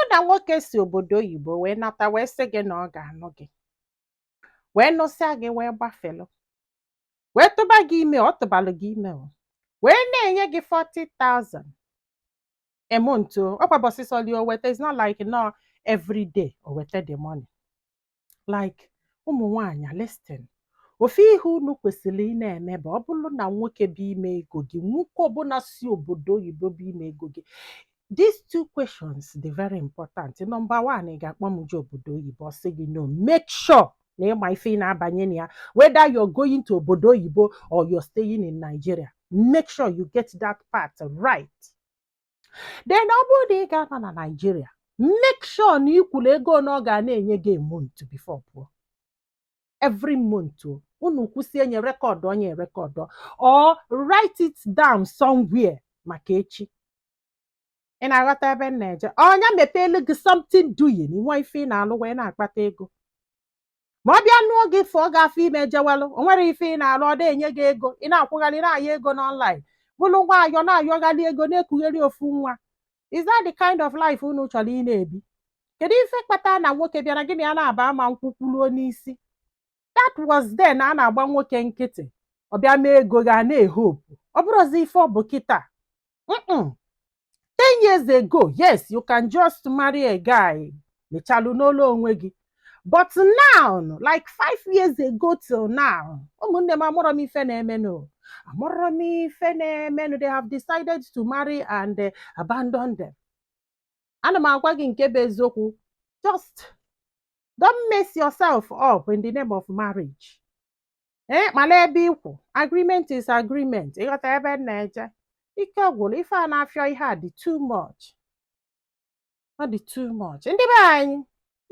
Bụrụ na nwoke si obodo oyibo wee nata, wee sị gị na ọ ga-anụ gị, wee nụsịa gị, wee gbafelụ, wee tụba gị ime, ọ tụbalụ gị ime o, wee na-enye gị 40,000 a month o, ọkwa bọsịsọli o weta. It's not like no every day o weta the money. Like, ụmụ nwaanyị, listen, ofu ihe unu kwesịrị ị na-eme bụ, ọ bụrụ na nwoke bụ ime ego gị, nwoke ọbụla si obodo oyibo bụ ime ego gị, these two questions dị very important. Number one, ị ga-akpọ m je obodo oyibo? Ọ sị gị no, make sure na ịma ife ị na-abanye na ya. Whether you're going to obodo oyibo or you're staying in Nigeria, make sure you get that part right. Then ọ bụrụ na ị ga-anọ na Nigeria, make sure na ị kwuru ego na ọ ga na-enye gị a month before pụọ, every month o. Unu kwụsị enye record, onye record or write it down somewhere maka echi. Ị na-aghọta ebe m na-eje? Ọnya mepeelu gị something doing, nwa ife ị na-alụ wee na-akpata ego. Ma ọ bịa nụọ gị, fụọ gị afọ ime, jewelụ, o nwere ife ị na-alụ, ọ na-enye gị ego, ị na-akwụgharị na-aya ego n'online, bụrụ nwaayọ na-ayọgharị ego, na-ekugheri ofu nwa. Is that the kind of life unu chọrọ ị na-ebi? Kedu ife kpatara na nwoke bịara gị na ya na-aba ama nkwukwuluo n'isi? That was then a na-agba nwoke nkịtị, ọ bịa mee ego ga na-ehopu. Ọ bụrụzi ife ọ bụ kịta. 10 years ago, yes, you can just marry a guy, mechalụ n'olu onwe gị. But now, like 5 years ago till now, ụmụnne m, amụrọ m ife na-emenụ, amụrọ m ife na-emenụ. They have decided to marry and abandon them. Ana m agwa gị nke bụ eziokwu, just don't mess yourself up in the name of marriage. Ee, mana ebe ikwu, agreement is agreement. Ịghọta ebe m na-eje? Ike gwụrụ. Ife a na-afịọ, ihe a dị too much, ọ dị too much. Ndị be anyị,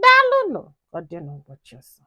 daalụnụ. Ọ dị n'ụbọchị ọzọ.